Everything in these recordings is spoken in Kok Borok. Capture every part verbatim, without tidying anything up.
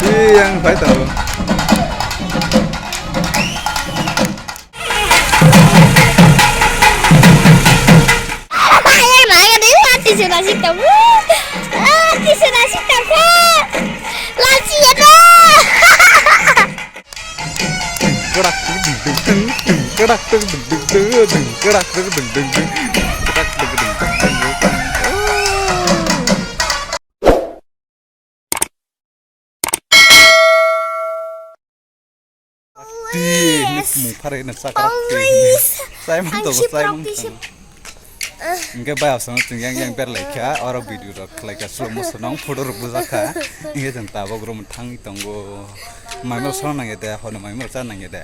Ih, yang pai tau. Tisu nasi tamu. Ah, tisu nasi tamu. Lasi ya dah. Kerak ding ding ding, kerak ding ding ding, kerak ding ding ding, kerak ding ding ding. Di, ini mung phare na sakrak di. Always. Saya mang to, saya mang to. Hingke bai asong chwng yang yang berlai kha, oro video rok khlai kha, slow motion nong photo rok bujak kha. Hingke chwng tabok room thangwi tongo. Maimor song nang ya de, hono maimor cha nang ya de.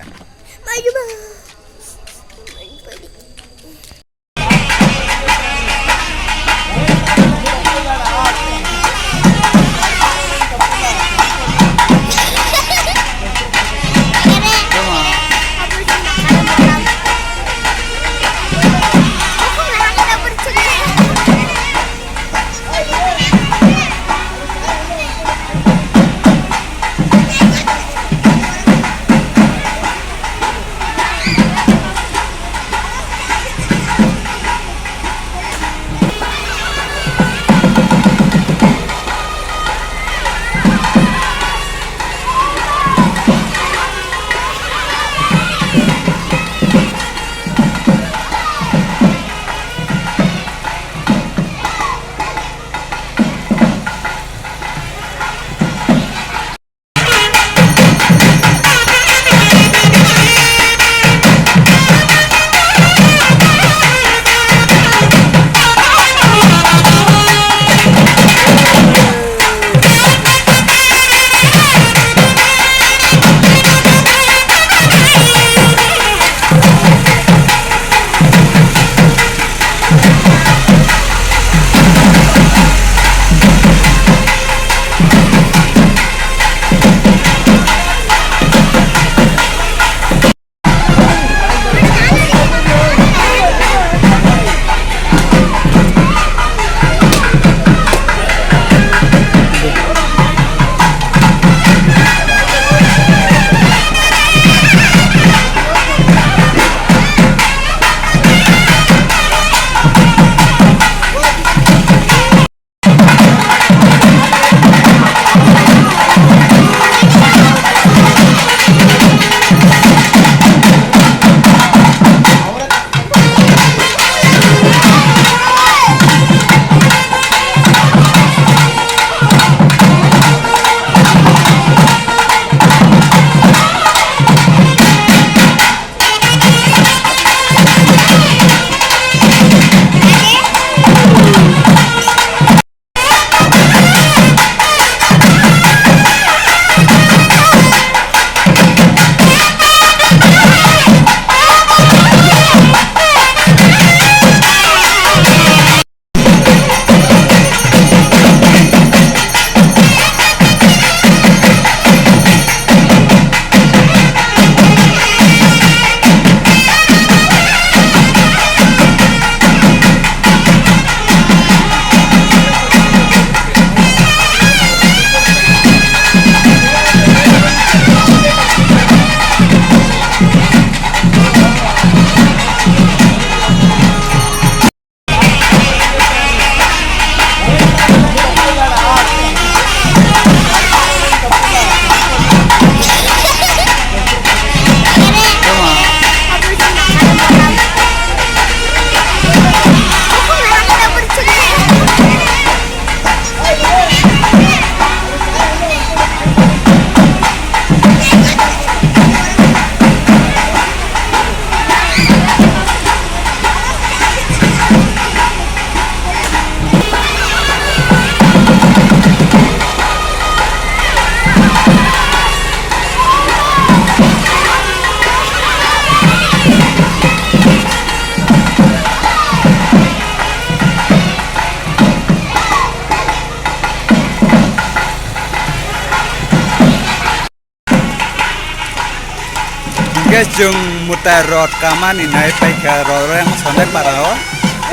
Hingke chwng mwtai rot kamani nai paikha roreng Sonai para o.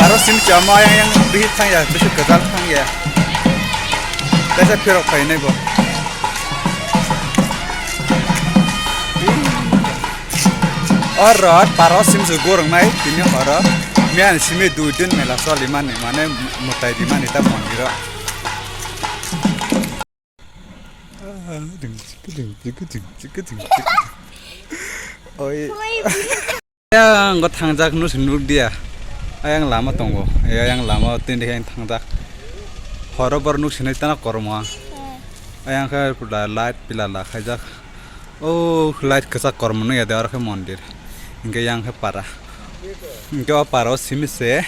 Aro simi chama yang yang bihik thang ya, bisi kwtal thang ya. Kaisa phirok phainai bo. Oro paro simsu goroknai tini oro. Miyan simi dui din mela solimani, mane mutai dimani ta mondiro. Oi. Ayang go thangjak nung se nuk dia. Ayang lama tongo. Ayang lama tini khe thangjak. Horo bor nuk sinai tana kormo. Ayang khe pura light pila la khaijak. O light kwchak kormo nung ya de oro khe mondir. Hinkhe yang khe para. Hinkhe o para o simi se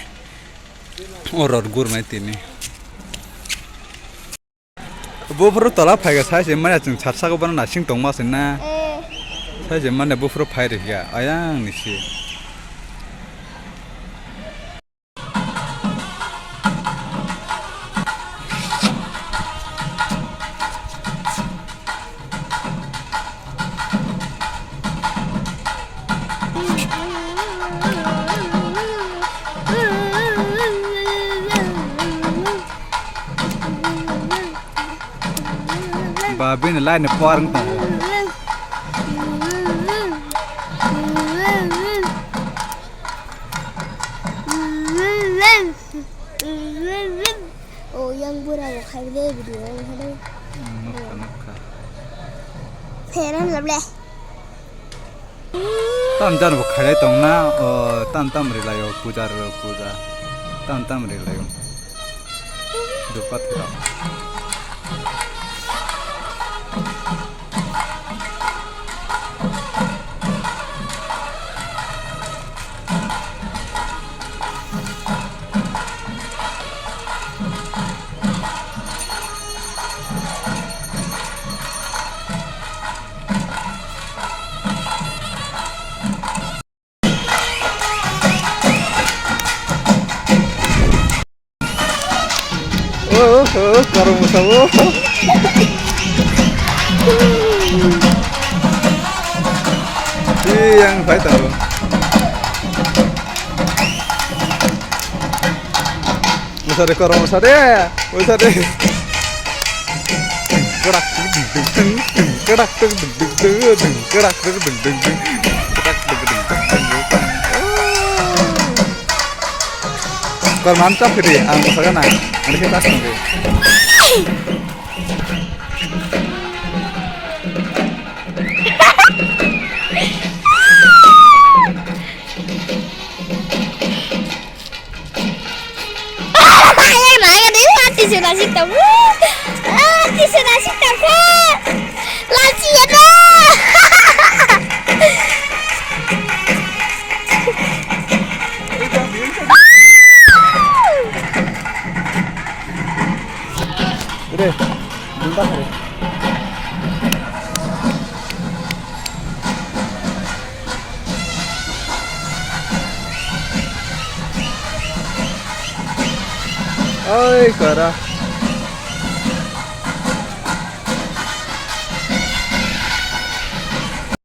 o rot gurnai tini. Buphuru tola phaiga sai se manya chwng sat saka bono nasing tongma se na. Eh. Sai se manya buphuru phai rikya ayang ni se. Ba bini line ni por wng tongo. O yang bura bo khai de video wng hado. Nukha, nukha. Fair and Lovely. Tam jani bo khailai tong na, o, tam tam rilai o, puja ro puja. Tam tam rilai o. Dupa thira. Oh, oh, oh, karung bwsa, oh. Ih, yang pai taro. Bwsa de, karung bwsa de, bwsa de. Kerak, ding, ding, ding, ding, kerak, ding, ding, ding, ding, ding, kerak, ding, ding, ding, ding, kerak, ding, ding, ding, ding, ding. Kor mam chap kiri, ang bwsa gana, ani khe chap kiri. Yang naya ni hati sudah sih tahu. Hati sudah sih tahu. Lansia na. Re, bunda re. Oi, kara.